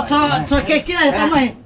Tsuhˇ hkeh kiˉ la taˇ maˇ heˆ.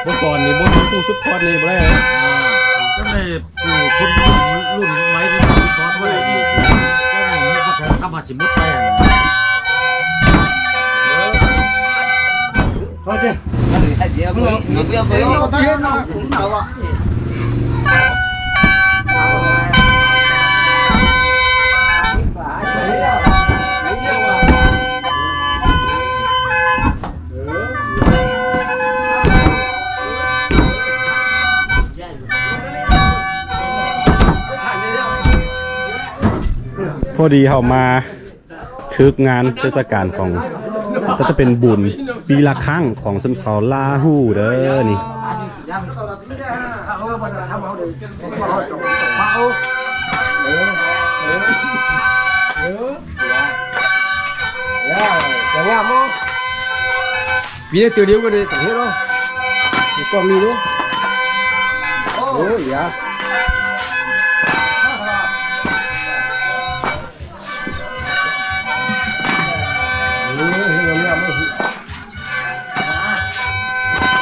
Mvuhˇ sawˍ ni mvuhˇ kuˇ suhˉ hkawˇ ni bawehˇ. พอดีเฮามา เทศกาลของ ก็จะเป็นบุญปีละครั้งของชนเผ่าลาหูเด้อนี่ Pí leh teu liˇ k'o le, tawˬ heˆ lawˇ. Kawˆ mi lo. Oˇ yaꞈ.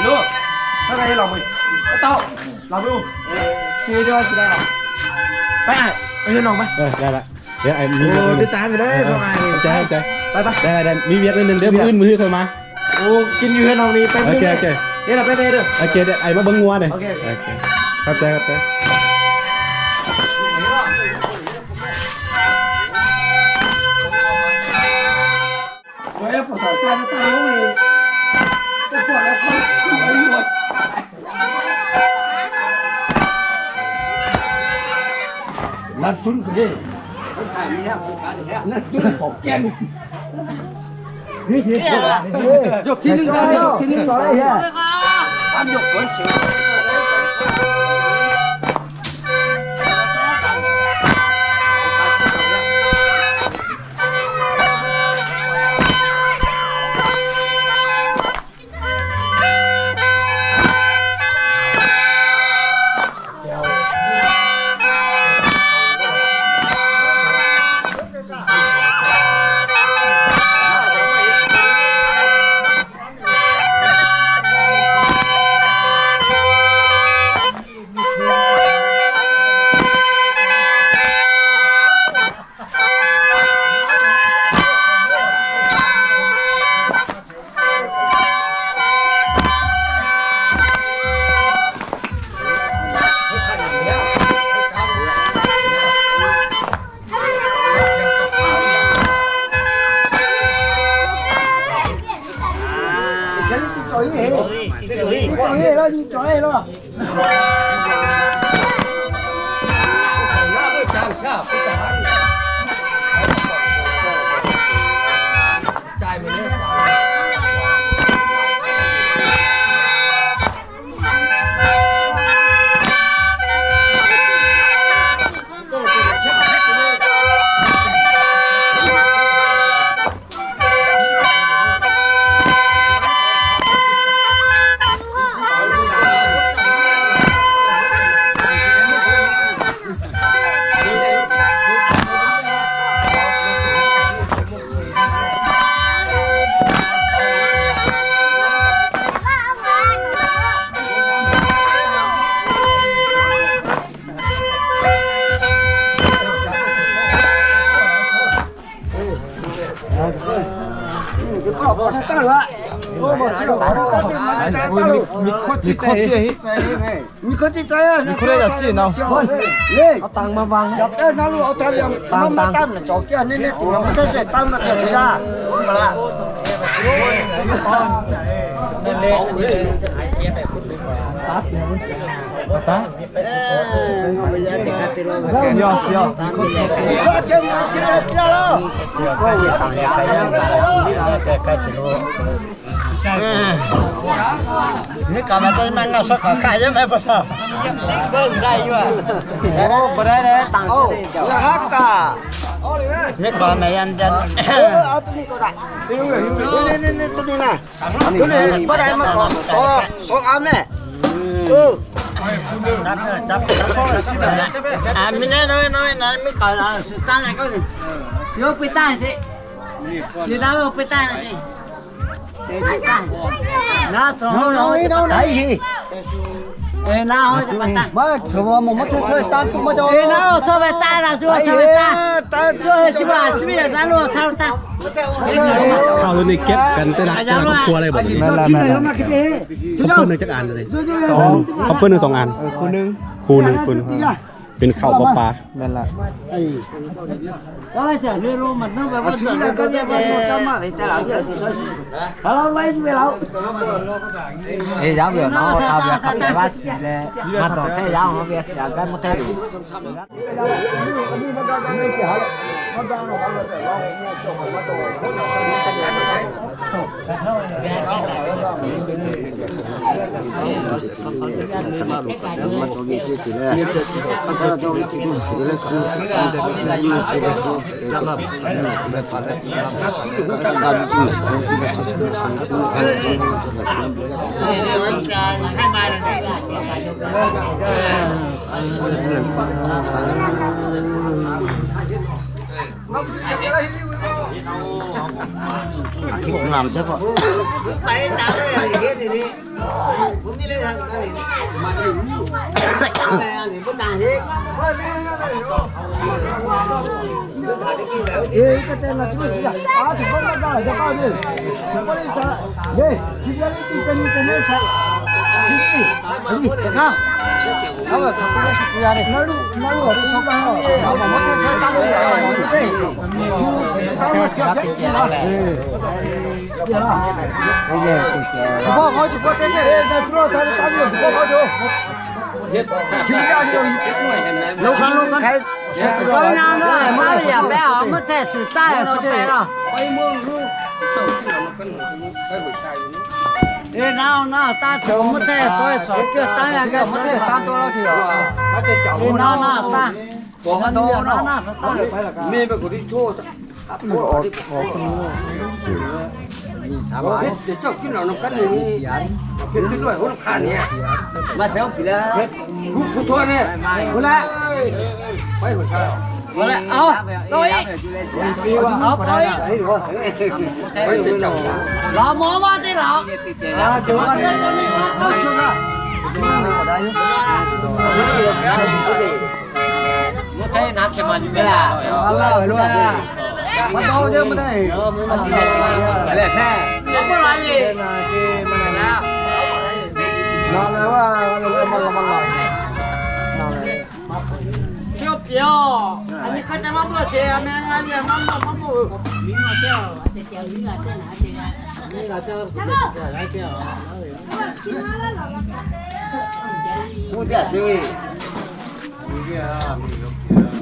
Lo, ข้างในหรอมึง ไอ้เต้า หลับดู เออ ชื่อเจ้าว่าชื่ออะไรหรอ ไปอ่ะ ไปเถอะน้องไป เออ ได้ละ เดี๋ยวไอ้มี โอ้ เดี๋ยว ติดตามไปเลย เออ สองอัน เข้าใจ เข้าใจ ไปไป ได้ ได้ ได้ มีเวียกนิดนึง เดี๋ยวมื้ออื่น มื้ออื่นค่อยมา โอ้ กินอยู่เฮือนน้องนี่แป๊บนึง โอเค โอเค เดี๋ยวเราไปเลยเด้อ โอเค เดี๋ยวไอ้มาเบิ่งงัวเนี่ย โอเค โอเค เข้าใจ เข้าใจ Năn tuˉ kơ dê. Năn tuˉ pawˆ kehˇ. Yawˇ hkiˇ nyiˇ g'aˇ, yawˇ hkiˇ nyiˇ g'aˇ. Tam yawˇ k'oˆ sheˍ. Mvuhˇ hkawˇ chi, mvuhˇ hkawˇ chi, mvuhˇ hkawˇ chi, mvuhˇ hkawˇ chi ca yaˇ, mvuhˇ hkawˇ leh yaꞈ ciˉ na. Leh, a tanˍ ma va, tanˍ tanˍ, Miˉ kaꞈ maˇ tawˇ maˇ ngaˇ shawˉ kaꞈ hk'aˇ yehˇ mehˆ pa taw. Oˇ, pa daꞈ leh taˍ shiˍ le. Miˉ kaꞈ mehˍ yanˇ yanˇ. Oˇ, a tuˬ ni k'o daꞈ. Tuˬ ni na. Tuˬ ni pa daꞈ maˇ k'awꞈ shawˉ a mehˆ. Oˇ. A miˉ nehˉ nawˬ ve nawˬ ve na miˉ kaꞈ na suˍ taˇ leh k'oˆ ve. Yawˇ pui taˇ sheˍ. Yawˇ daꞈ ve awˬ pui taˇ sheˍ. Hk'aˬ lo ne kehˉ kaꞈ te la, te la k'o hk'aw leh baˬ, hk'a peuˇ neˇ caˉ anˍ le, hk'a peuˇ neˇ sawˬ anˍ, hk'o neˇ hk'o neˇ. Peˇ hk'aˆ pa pa. Yaˇ ve awˬ na a ve hk'a pehꞈ g'aˇ shiˍ leh, maˇ dawˬ hk'e yaˇ awˬ na ve shiˍ a gaˇ maˇ hk'e.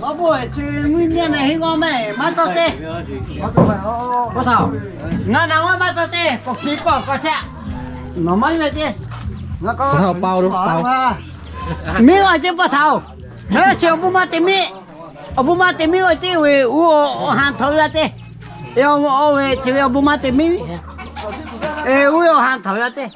Maˇ bvuhˇ chi mvuhˇ nyi na heˆ g'awˇ mehˆ maˇ tawˇ te. Ngaˬ naˬ g'awˇ maˇ tawˇ te, k'awꞈ hkiˬ k'awꞈ k'awꞈ chehˇ. Nawˬ maˇ ve ce. Ngaˬ k'o, miˉ g'awˇ ce pa taw-oˬ. Chi awˬ bon maˇ te miˉ. Awˬ bon maˇ te miˉ g'awˇ ce ve uˉ awˬ ha htaꞈ g'a te. Awˬ ve chi ve awˬ bon maˇ te miˉ. Uˉ ve awˬ ha htaꞈ g'a te.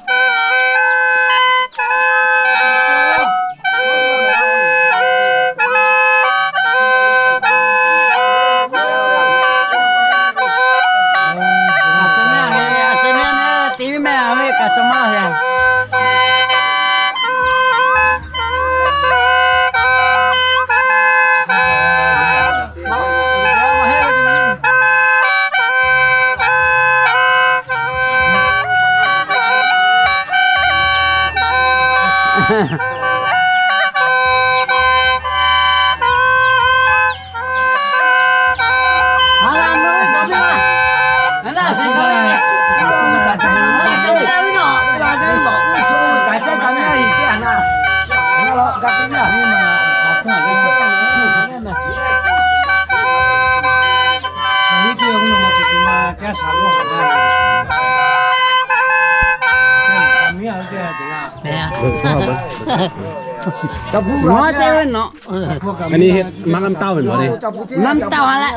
อันนี้เฮ็ดมาน้ำเต้าเป็นบ่นี่ น้ำเต้าอะไร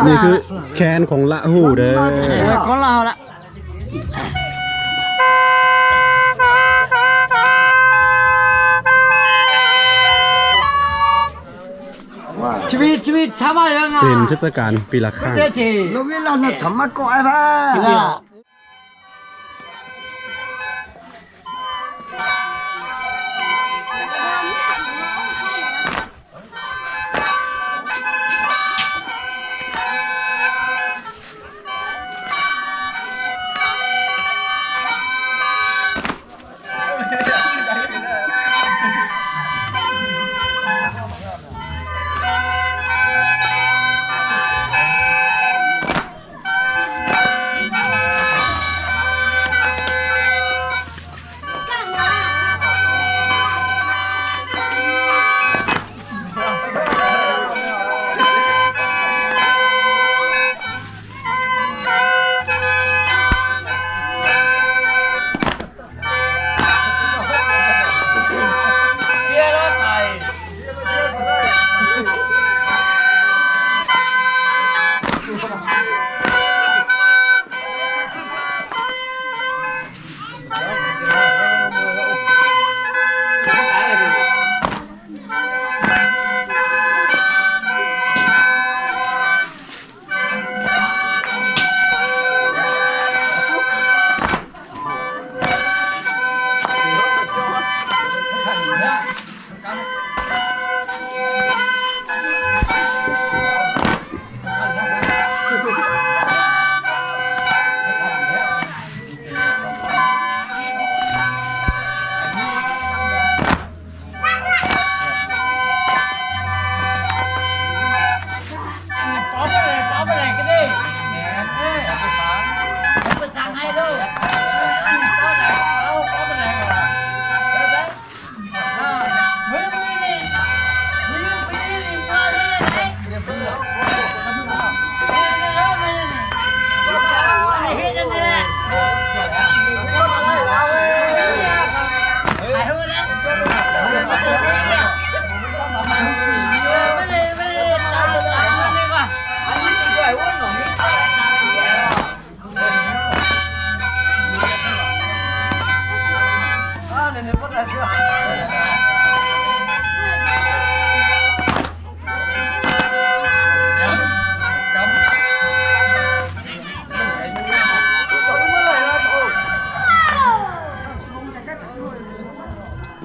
นี่คือแคนของละหูเด้อ ของละหูละ ชีวิต ชีวิต ชาวบ้านยังไง เป็นเทศกาลปีละครั้ง ชีวิต เราเวลาเนี่ยสามารถก่อไอ้บ้า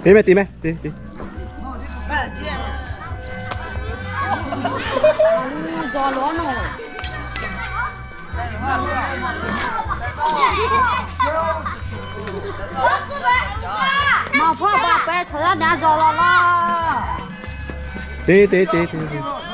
Te meh, te meh, te, te. Te, te, te, te, te.